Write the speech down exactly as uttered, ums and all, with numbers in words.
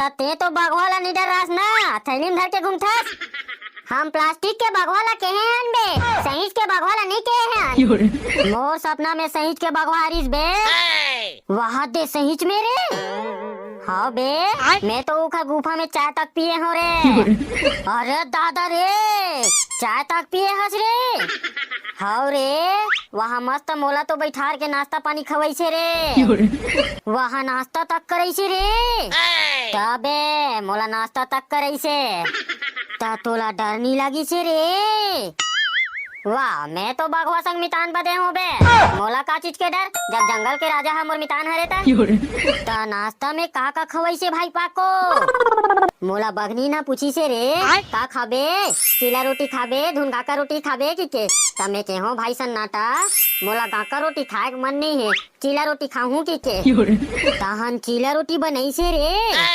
त तें तो बघवा ला नइ डरास ना, थैली म धर के घूमथस। हम प्लास्टिक के बघवा ला केहे हन बे, सहींच के बघवा ला नइ केहे हन। मोर सपना में सहींच के बघवा रिस बे। वाह दे, सहींच में रे। हाँ बे, मैं तो ओखर गुफा में चाय तक पिए हों रे। अरे दादा रे, चाय तक पिए हस रे? हव रे, वहाँ मस्त मोला तो बैठार के नाश्ता पानी खवइसे रे। वहाँ नाश्ता तक करइसे रे। तबे मोला नाश्ता तक करइसे। त तोला डर नइ लगिसे रे? वाह, मैं तो बघवा संग मितान बदे हों बे। मोला का चीज के डर, जब जंगल के राजा ह मोर मितान हरे त। त नाश्ता में का का खवइसे भाई पाको? मोला बघनी ना पूछिसे रे, का खाबे? चीला रोटी खाबे, धुन गाका रोटी खाबे कि के? त मैं केहों भाई सन्नाटा, मोला गाका रोटी खाए के मन नइ हे, चीला रोटी खाहूं कि के? तहन चीला रोटी बनइसे रे।